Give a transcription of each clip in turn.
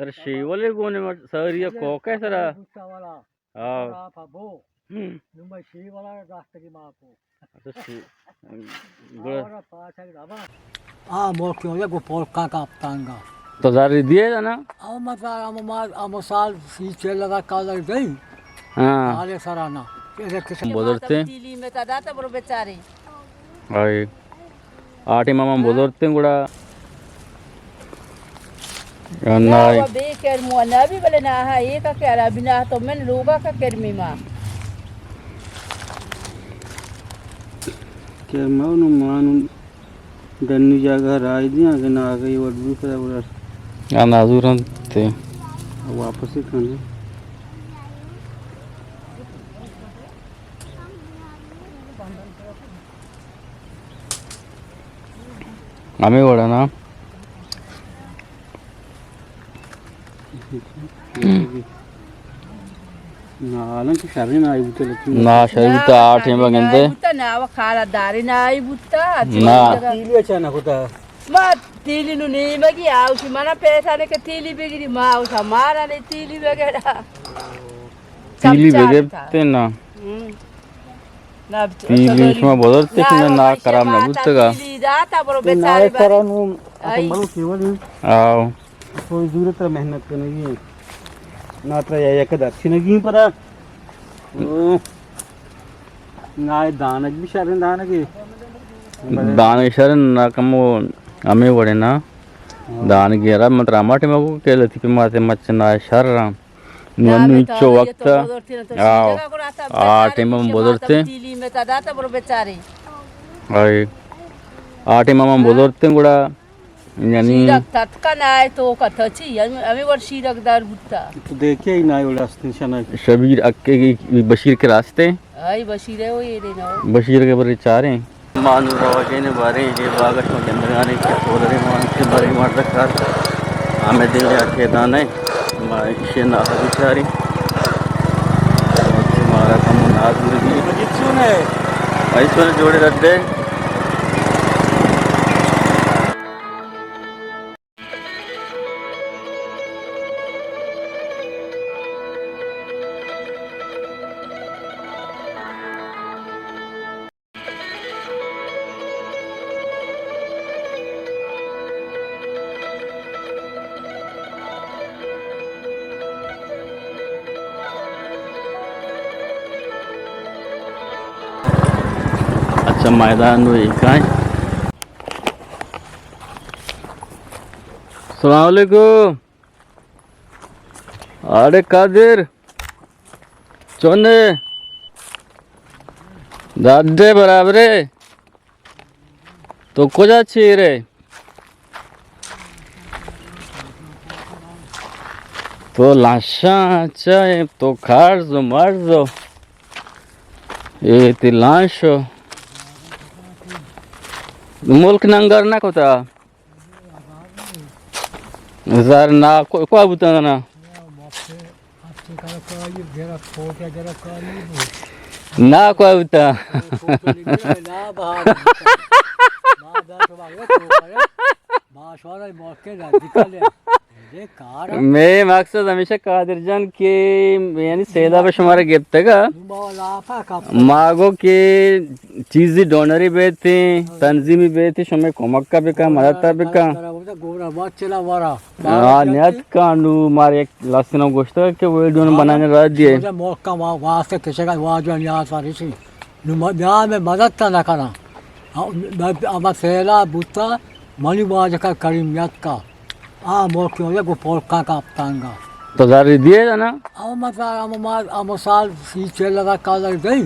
ترا شیولے گونے مر-، ساری ءَ کوکے سرا۔ بوتا والا۔ آؤ۔ آپ ءَ بو۔ ہم۔ نوں مئے شیولا داستگی ماپو۔ اچھا، شی-، گڑا۔ اور پاسگ دابا۔ آ، موکیوں یا گو پولکا کاپتانگا۔ تو زر دیے نا؟ او مزار، او ما، او سال سی چل لگا کال دئی۔ ہاں۔ حالے سرانا۔ بزرتے۔ تیلی میں تا داتا برو بیچارے۔ آئی۔ آ ٹیم ءَ من بزرتیں گڑا۔ نہ، بے کرمو نہ بی، بلے نہ، ہاں، اے کا کہ عربی نہ تو من لوگا کا کرمی ما۔ کرمو نو مانو دنی جاگہ رائی دیاں کہ نہ آگئی وڈ بی پدا گڑا۔ آ نازور انت تے۔ واپس ہی کھانے۔ ہمے وڑا نا۔ نا، حالانکہ شریں نائی بوتا، لیکن نا، شریں بوتا، آ ٹیم ءَ گندے۔ بوتا، نا، وہ کارا داری نائی بوتا، نا۔ تیلی اچانک ہوتا۔ ما تیلی نو نیمگی آوشی، منا پیسہ نے کہ تیلی بگیری، ما اوشا مارا نے تیلی وغیرہ۔ تیلی چمچہ بگپتے نا۔ ہم۔ نا، تیلی شما بزرتے کہ نا، نا، خراب نہ بوتگا۔ تیلی داتا برو تو نا بیچاری باری۔ کرا نو، آئی۔ اپن برو کیولی۔ آؤ۔ کوئی ضرورت ترا محنت کنگی ہے۔ نا ترا یا یک دچی نگی پدا۔ او۔ نا دانگ بھی شریں دانگے۔ دانگ شریں نا کمو ہمے وڑے نا۔ ہاں۔ دانگے را مترا ماٹے مگو کہ لطیفے ماتے مچ نا شر رام۔ نو انو انچو وقت۔ آؤ۔ آ ٹیم ءَ من بزرتیں۔ آئی۔ آ ٹیم ءَ من بزرتیں گڑا، یعنی شیرک تتکا نہ آئے تو کا تچی، ہمیں، ہمیں وڑ شیرک دار بوتا۔ تو دیکھے ہی نہ وڑ است نشانہ۔ شبیر اکے کی بشیر کے راستے۔ آئی بشیر ہے وہ یہ دینا۔ بشیر کے بری چاریں۔ ما نوں روگیں باریں اے باگ ءَ شما گندگانے کہ سولریں مان کہ باریں مردک کار ہمے دل ءَ کہ دانے ما ایشی ءَ ناہ بچاریں۔ مارا کمو ناہ دور بی۔ ایشی ءَ جوڑے رد دے۔ اچھا، میدان نو ایک آئے۔ السلام علیکم۔ اڑے قادر، چونے؟ دادے برابرے؟ تو کجا چیرے؟ تو لاشاں چائے، تو کارزو مارزو۔ اے تی لانشو۔ ملک ننگر نہ کتا۔ زر نا کو-، کوا بوتا نا؟ نا کوا بوتا؟ مئے مقصد ہمیشہ قادر جان کہ یعنی سیداب شمارا گپتگا۔ ما گو کہ چیزی ڈونری بیتیں، تنظیمی بیتیں، شمئے کمک کا بکن، مدد تا بکن۔ آ، نیاتکا نو مار یک لسنا گوشتگا کہ ویڈیو نو بنانے را دیے۔ ملکا واسطے کشگا واجہ نیاز ریسی۔ نو ما بیا میں مدد تا نہ کنا۔ اما سیلا بوتا، منی واجہ کا کریم نیاتکا۔ آ، موکیوں یا گو پولکاں کاپتانگا۔ تو زر دیے نا؟ او مزار، او ما، او سال سی چل لگا کال دئی۔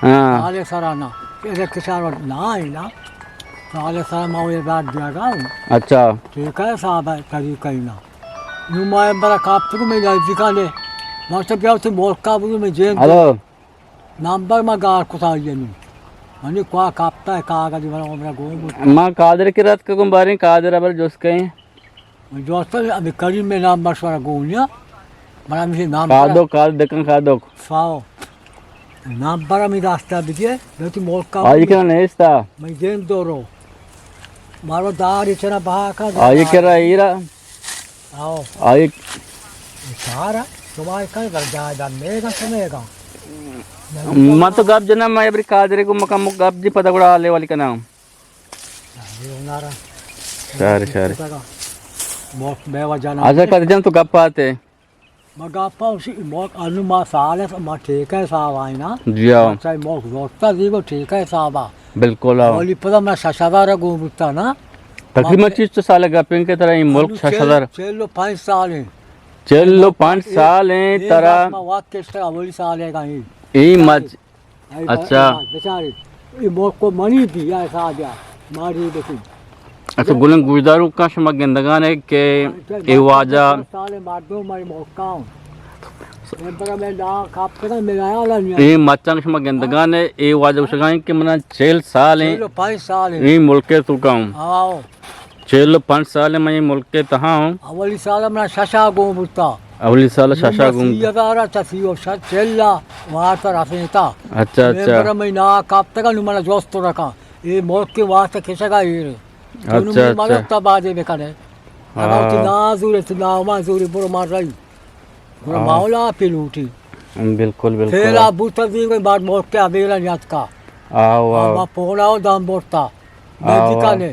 ہاں۔ سالے سرا نا۔ اے کسار نا ہے نا۔ سالے سرا ما یہ زر دیا گا۔ اچھا۔ ٹھیک ہے صاحب، طریقہ ہی نا۔ نو ما برا کاپتگو میں نزدیکانے۔ ما تو بیا تو ملکا بودو میں جین۔ ہلو۔ نمبر ما گار کتا یعنی۔ منی کوا کاپتا ہے کاغذ برا عمرہ گون بود۔ ما قادر کے رات کا گم باریں قادر ابر جوس کہیں۔ دوستاں، ابھی کریم میں نام بس والا گونیا۔ بڑا مجھے نام کادو، کادو، دکن کادو۔ ساو۔ نام بڑا می راستہ بگے، بیتی ملکا آئی بگے۔ کنا نیستا۔ میں دین دورو۔ مارو دار اتنا بہا کا آئی دار۔ کرا ایرا۔ آؤ۔ آئی۔ سارا شما کن در جائے دار میگا شمیگا۔ من تو گپ جناں، من ابری قادرے کو مکم گپ دی پدا گڑا حالے والی کناں۔ شار، شار۔ موت بے وجہ نہ اچھا، قادر جان تو گپ آتے۔ ما گپا اسی موت انو ما سال ہے، ما ٹھیکہ حساب آئے نا۔ جی ہاں۔ اچھا، موت زورتا زیگو ٹھیکہ حساب آ۔ بالکل ہاں۔ اولی پدا ما شش ہزار گون بوتا نا۔ تقریباً ما چیز تو سال گپیں کہ ترا این ملک انو شش ہزار۔ چل، چل و پنچ سال ہیں۔ چل و پنچ سال ہیں اے ترا۔ ما وقت کشتا اولی سال ہے گا اے۔ اے مچ اچھا۔ بچارے، اے موقع منی بھی ایسا آ گیا، ماری بکن۔ اچھا، گلیں گوشداروکاں شما گندگان ہے کہ اے واجہ سال مردم مری موقع ہوں۔ اے برا میں نا کاپ کنا میرا حال نہیں۔ اے مچاں شما گندگان ہے، اے واجہ گوشگائیں کہ منا چل سال ہیں۔ چل و پنچ سال ہیں۔ اے ملک تو کاؤں۔ آؤ۔ چل و پنچ سال من اے ملک ءِ تہا اوں۔ اولی سال منا ششا گون بوتا۔ اولی سال ششا گون۔ سی ہزار تا سی و شش چلا وارتا رسیتا۔ اچھا، اچھا۔ ممبر میں نا کاپتگا نو منا جوست رکا۔ اے ملک کے واسطے کشگا ایر۔ اچھا، اچھا۔ مدد تا بازے بکنے۔ اگر تی نا زوری، تی نا ما زوری برو مار رہی۔ گڑا آ۔ مولا پہ لوٹی۔ بالکل، بالکل۔ پھیلا بوتا دی گئی بعد موت کے ابیلا نیاتکا۔ آو، آو۔ ما پونا و دام بورتا۔ آو، آو۔ دیکھا نے۔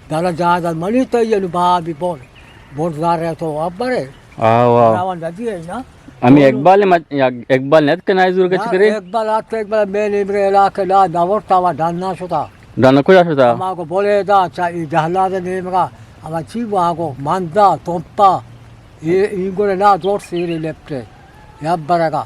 دانا جائیداد منی تو یہ نو بابی بول۔ بول دار رہے تو اب برے۔ آو، آو۔ راوان ندی ہے نا۔ ہمیں اقبال مت-، یا اقبال نیت کنائی زور کے چکرے؟ اقبال آتے، اقبال میں نے میرے علاقے لا داورتا وا ڈاننا شتا۔ ڈانا کجا شتا؟ ہما گو بولے دا، چا ای جہلا دے نیمگا، ہما چی وا گو، ماندا، تومپا، اے، ای گو نا دور سیری لپٹے، یا برگا۔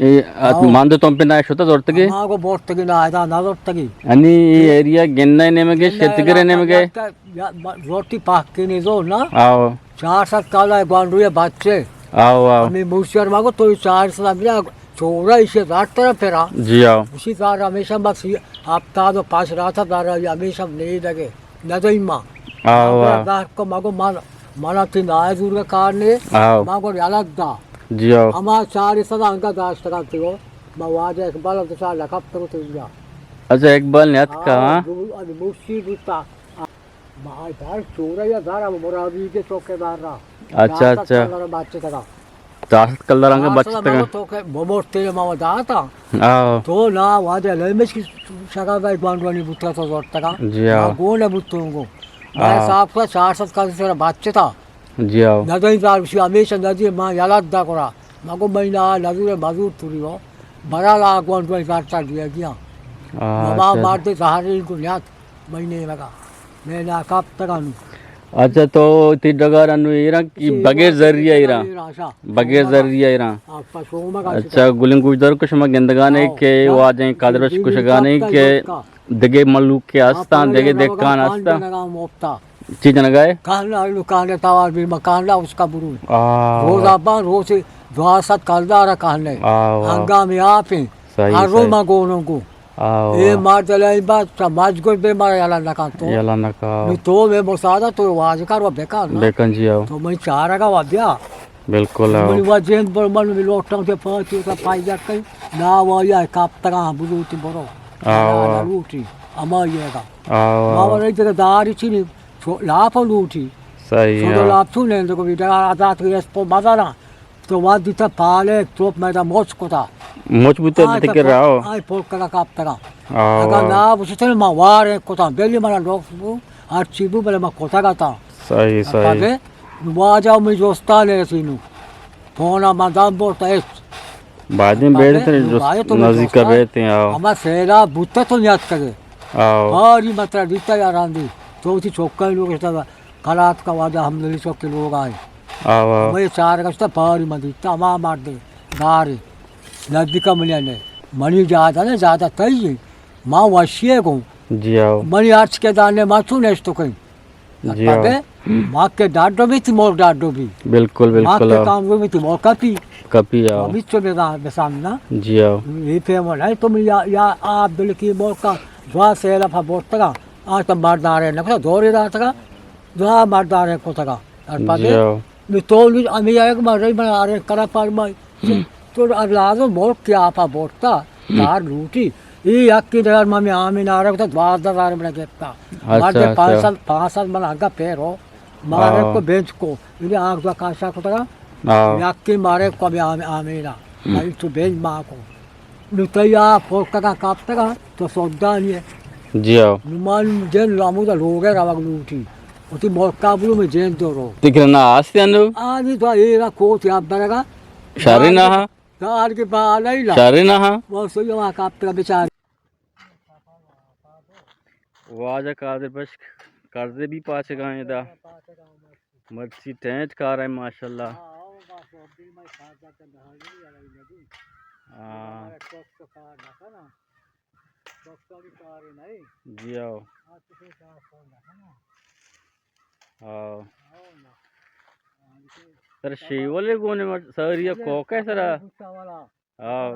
اے، ات آو۔ ماندا تومپے نا شتا زورتگی؟ ہما گو بورتگی نا، ادا نا زورتگی۔ انی ای ایریا گننا نیمگے، گننا شتگرے علاقہ نیمگے؟ یا، یا، م-، زورتی پاک کے نے زور نا؟ آو۔ چار سد کالا گوانڈوی بچے۔ آو، آو۔ ہمیں موسیار ماگو تو چار سد میرا چورا ایشی زار ترا پھرا۔ جی آو۔ اسی زار ہمیشہ بس ہفتاد و پانچ رات دارا، ہمیشہ نہیں لگے۔ ندئی ما۔ آو، آو۔ زار کو ماگو مال، مالا تی نائے زور کا کار نے۔ آو۔ ماگو یالت دا۔ جی آو۔ ہما چار سد انگا داشتگا تیو۔ ما واجہ اقبال تو چار لکھپ کرو تو جا۔ اچھا، اقبال نیت کا، ہاں؟ دو، انی موسی بوتا۔ بھائی دار چورہ یا دار ہم مرادی کے چوکیدار را۔ اچھا، اچھا۔ چار سد کلدار بچے تگا۔ چار سد کلدار انگا بچے تگا۔ تو کہ بمورتے ما داتا۔ آو۔ تو نا واجہ لیمش کی شگا دای گوانڈوانی بوتا تو زورتگا۔ جی، آو۔ ما گون بوتوں گو۔ آو۔ ما صاحب کا چار سد کلدار بچے تا۔ جی، آو۔ ندی دار اسی ہمیشہ ندی ما یلات دا کرا۔ ما گو مہینہ نزور مزور توری ہو۔ برا لا گوانڈوانی دار چا دیا گیا۔ آو، ما اچھا۔ مار دے سہارے کو نیات۔ مئی نیمگا۔ میں ناکاپ تگا نو۔ اچھا، تو تی ڈگار انو ایران کی بغیر ذریعہ ایران؟ ایران، شا۔ بغیر ذریعہ ایران۔ آ، پا شومگا اچھا، گلیں گوشدار کو شما گندگانے آو۔ کہ واجہ قادر بخش گشگانے کہ دگے ملوک کے ہستان، دگے دکان ہستان۔ چی جنگا ہے؟ کہنا لکانے توار بھی مکان لا اس کا برو۔ آ۔ روز آبان روز دو سد کلدار کہنے۔ آ، واہ۔ ہنگامی آپ ہیں۔ صحیح، ہر روز صحیح۔ ما گونوں کو۔ آو۔ اے مار دلائی بات، چا ماج گوش بے مارا یلا نکان تو۔ یلا نکا۔ نو تو میں مساعدہ تو واج کر و بکن نا۔ بکن جی آو۔ تو میں چارگا و بیا۔ بالکل آو۔ منی واجہ بر من میں لوٹاں تے پاچی تا پائی جا کئی۔ نا وایا کاپ تگا بزوتی برو۔ آو، نا، نا آو۔ لوٹی۔ اما یہ گا۔ آو، ما آو۔ ورے تے داری چینی۔ لاپ لوٹی۔ صحیح آو۔ لاپ تو نے کو بیٹا آزاد کے اس پو مزارا۔ تو وادی تا پالک توپ میدا مچ کتا۔ مچ بوتا آئی تکر تا رہا ہو۔ آئی پول کلا کاپ تگا۔ آو، اگا آو۔ نا بوشتن ما وارے کتا، بلی منا لوک بو، ہر چی بو، بلے ما کتا گتا۔ صحیح، صحیح۔ پدے واجہ می دوستان رسینو۔ فونا ما دام بورتا اس۔ بعدین پدے بیٹھتے نو جو آئے تو نزدیک دوستا۔ بیٹھتے ہیں، آو۔ ہما سیلا بوتا تو نیاد کرے۔ آو۔ باری مترا دیتا یاران دی۔ تو تی چوکا لوگ کلات کا واجہ حمدلی چوک کے لوگ آئے۔ آوا۔ ہمے چار گشتہ پاری من دیتا، ہما مردے گارے۔ نزدیکا منی نے۔ منی جاگہ نے، جاگہ تئی۔ ما وشیے گوں۔ جی آو۔ منی ہرچ کے دانے ما چون اشتو کن۔ جی آو۔ پدے ما کے ڈاڈو بھی تی مور ڈاڈو بھی۔ بالکل، ما بالکل کے آو۔ کام بھی تی مور کپی۔ کپی آو۔ ہمیچو بے بسام نا۔ جی آو۔ یہ پہ من ہے تم یا، یا عبدالکی مور کا دعا سے لفا بورتگا۔ آج تو مردارے نکتا دوری داتگا۔ دعا مردارے کتگا۔ ارپدے۔ جی ہو۔ نو تو نو ہمے آیگ ما رہی من آرے کرا پرمائی۔ تو لازم ملک کے آپا بورتا، تار لوٹی۔ ای یکی دگر ما می آمین آرے کتا دوازدہ ہزار من گپتا۔ اچھا، مرد اچھا۔ پانچ سد، پانچ سد من اگا پیرو۔ مارے آؤ۔ کو بنچ کو، انہیں آگ دو کاشا کتگا، آؤ۔ یکی مارے کو بی آم-، آمینا۔ ہم۔ ای تو بنچ ما کو۔ نو تئی آ پوکتگا کپتگا، تو سودا نیے۔ جی آؤ۔ نو ما نو جن لامو دا لوگے روگ لوٹی۔ وتی ملکا برو میں جن دو رو۔ تکر نہ آستے انو؟ آنی تو ایرا کوت یا برگا۔ شاری نہ ہا؟ دار کے با نہیں لا۔ شاری نہ ہا؟ وہ سوئی وہاں کپتگا بیچارے۔ واجہ قادر بشک کرزے بی پاچگا ایں ادا۔ مرچی ٹینٹ کار ایں ماشاءاللہ۔ ہاں۔ جی آؤ۔ آؤ۔ سر شیولے گونے مر-، ساری کوکے سرا۔ آؤ۔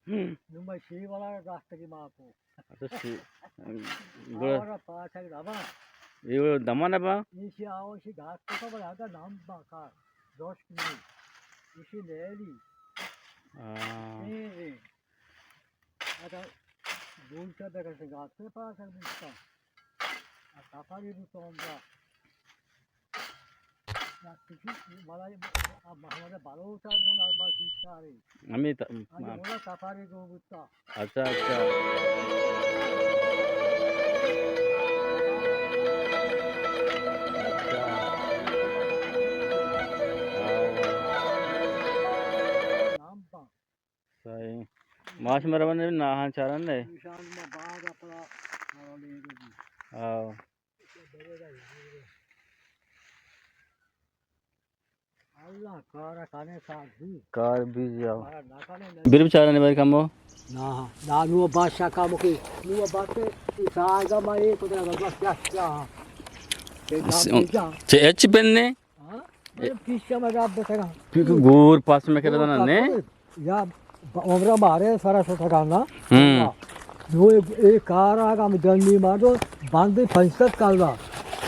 ہم۔ نمائشی والا داستگی ماں کو۔ اچھا، شی-، گڑا آورا پاچگ دبا۔ یہ دمان با؟ ایشی آوشی گھاس کو بڑا دا نام با کا۔ دوست نہیں۔ ایشی لیلی۔ ہاں۔ اے، اے۔ ادا گول چا دگا سے گھاس پہ پاچگ بستا۔ ا سفری بو تو ہم با۔ ہمیں ت-، اچھا، اچھا۔ اچھا۔ ہاں۔ صحیح۔ ماش مرا بندے ناہاں چارن دے۔ ہاں۔ اللہ کار کھانے ساتھ بھی۔ کار بھی جاؤ۔ بیر بیچارہ نے بھائی کمو۔ نہ، نہ، نو بادشاہ کمو کی، نو بات ساگا ما ایک ادھر بس کیا کیا۔ چے اچ پن نے؟ ہاں؟ پیشہ ما رب بتگا۔ پیک گور پاس میں کرتا نا نے؟ یا عمرہ مارے سارا شتگا نا۔ ہم۔ نو اے، اے کار آگا ہم جنگی مادو باندے پنچ سد کلدار۔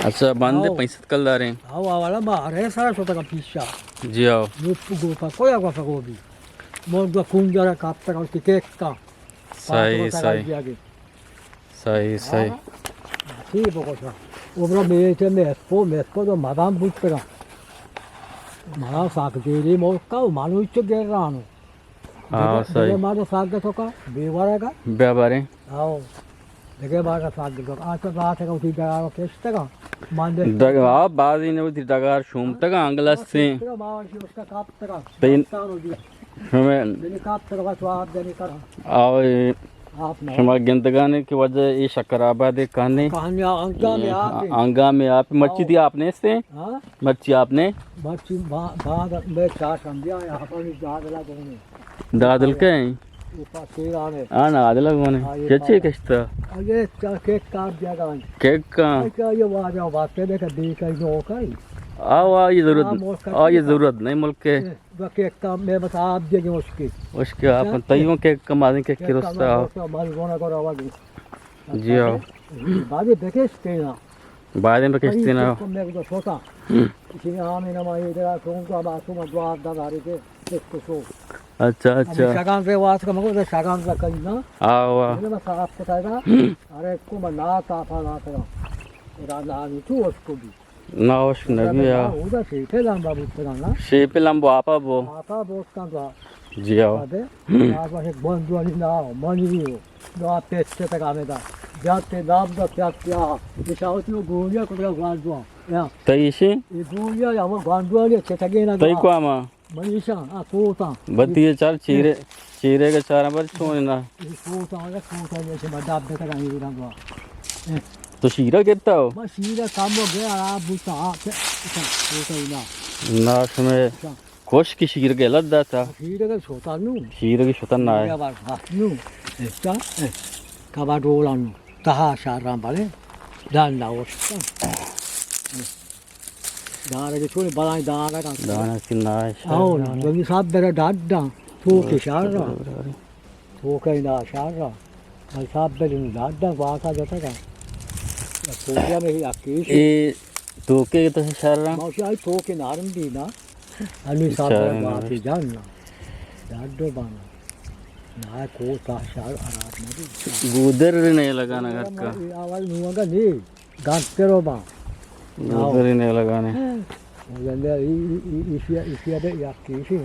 اچھا، باندے ہاؤ۔ پنچ سد کلدار ہیں۔ ہاؤ، آوالا مارے سارا شتگا پیشا۔ جی ہاؤ۔ نو گو پا کویا گو پا گو بھی۔ مون دو کونجا را کاپتگا اس کی کیک کا۔ صحیح، صحیح۔ صحیح، صحیح۔ ہاں۔ ٹھیک بگوشا۔ اوبرا میچے میسکو، میسکو تو مدام بوتگا۔ مارا ساک دیری ملکا و مانوچ گرانو۔ ہاں، دگہ، صحیح۔ دگہ مارا ساگ تو کا، بے وارا کا۔ بے وارے۔ ہاں۔ دگہ مارا ساگ تو کا۔ آتا بات کا اسی ڈگار کشتگا۔ مان دے۔ ڈگ-، ہاں، بازی نے اسی ڈگار شومتگا، انگلس سے۔ کشتگا، ماوشی اس کا کاپتگا۔ تین۔ دستان ہو گیا۔ ہمیں۔ دنی کاپتگا تو آپ دنی کرا۔ آؤ۔ آپ نہ۔ شما گندگانے کہ وجہ اے شکر آباد کہنے۔ کہنے انگام آپ۔ انگام آپ۔ مرچی دی آپ نے استے؟ ہاں؟ مرچی آپ نے؟ مرچی با-، بعد میں چار سمجھا ہے، آپ نے دادلا دونے۔ دادل کے ہیں؟ اوپا سیرانے۔ ہاں، نا، دادلا دونے۔ ہاں، یہ چچے پاس۔ کشتا؟ آ، یہ چا-، کیک کار دیا گا۔ کیک کا؟ اے کیا یہ واجہ بات ہے، دیکھا، دیکھا، یہ نوکر ہے۔ آؤ، آؤ، یہ ضرورت، ہاں، موسم آؤ، یہ کا۔ ضرورت نہیں ملک کے۔ اے۔ بکے کم میں بس آپ دیگه اشکی۔ اشکی آپ اچھا۔ تیوں کے کم آدمی کے کم کرستا۔ کرستا، مال گونا کرا واگی۔ جی ہاں۔ بعد بکشتے نا۔ بعد میں بکشتے نا۔ کم میں دو سوتا۔ ہم۔ اسی آم نما یہ دگا سون کو اب آسو ما دعا دا داری کے اس کو سو۔ اچھا، اچھا۔ شگان سے واس کا مگو شگان کا کہیں نا۔ آوا۔ میں بس آپ کو تھا۔ ہم۔ ارے اس کو میں نا تا پا لا کرا۔ ادا نا تو اس کو بھی۔ نا، اشک نبی آ۔ اودا شیپے لمبا بوتگا نا؟ شیپے لمبو آپا بو۔ آپا بوتگا تو۔ جی آؤ۔ ابے، آپا ایک بندوانی نا، منی ہو۔ نا پیچھے تک آمے دا۔ جاتے داب دا کیا کیا۔ یہ شاوتی وہ گولیا کو گوال دو۔ یا۔ تئی ایشی؟ یہ گولیا یا وہ گوندوانی چتگے نا تئی گوا۔ کو آما؟ منی ایشاں، آ کوتاں۔ بتی یہ چار چیرے، چیرے کے چار بر چون نا۔ یہ کوتاں، یہ کوتاں، یہ سے بڑا بکرا یہ رنگا۔ تو شیرہ کتا ہو؟ ما شیرہ کم ہو گیا، آ بوتا، آ، چ-، چ-، کوتا ہی نا۔ نا، شمے اچھا۔ کوش کی شیر کے لد داتا۔ شیرہ کے چھوتا نو۔ شیرہ کے چھوتا نا ہے۔ شیرہ بار بات نو۔ اچھا، اے، کبا ڈولا نو۔ تہا شاران بلے۔ دان نا وشتا۔ دارگ چون بلائیں دارگ انت۔ دارگ کہ نہ شر آؤ، نہ۔ دومی صاحب برا ڈاڈا، تو کہ شر را۔ تو کہ نہ شر را۔ بل صاحب برا ڈاڈا، واتا جتا کا۔ تو کیا میں اکیش۔ اے تو کہ تو شر را؟ ماشاء اللہ، تو کہ نارم دی نا۔ انی صاحب برا واتی جان نا۔ ڈاڈو بانا۔ نہ کو تا شر آرام نہ دی۔ گودر نہیں لگانا گھر کا۔ اول نوگا نہیں۔ گانتر و با۔ گودری نیلگانے. گندے ای، ای، ای، ایشی، ایشی ءَ دے یکی ایشی.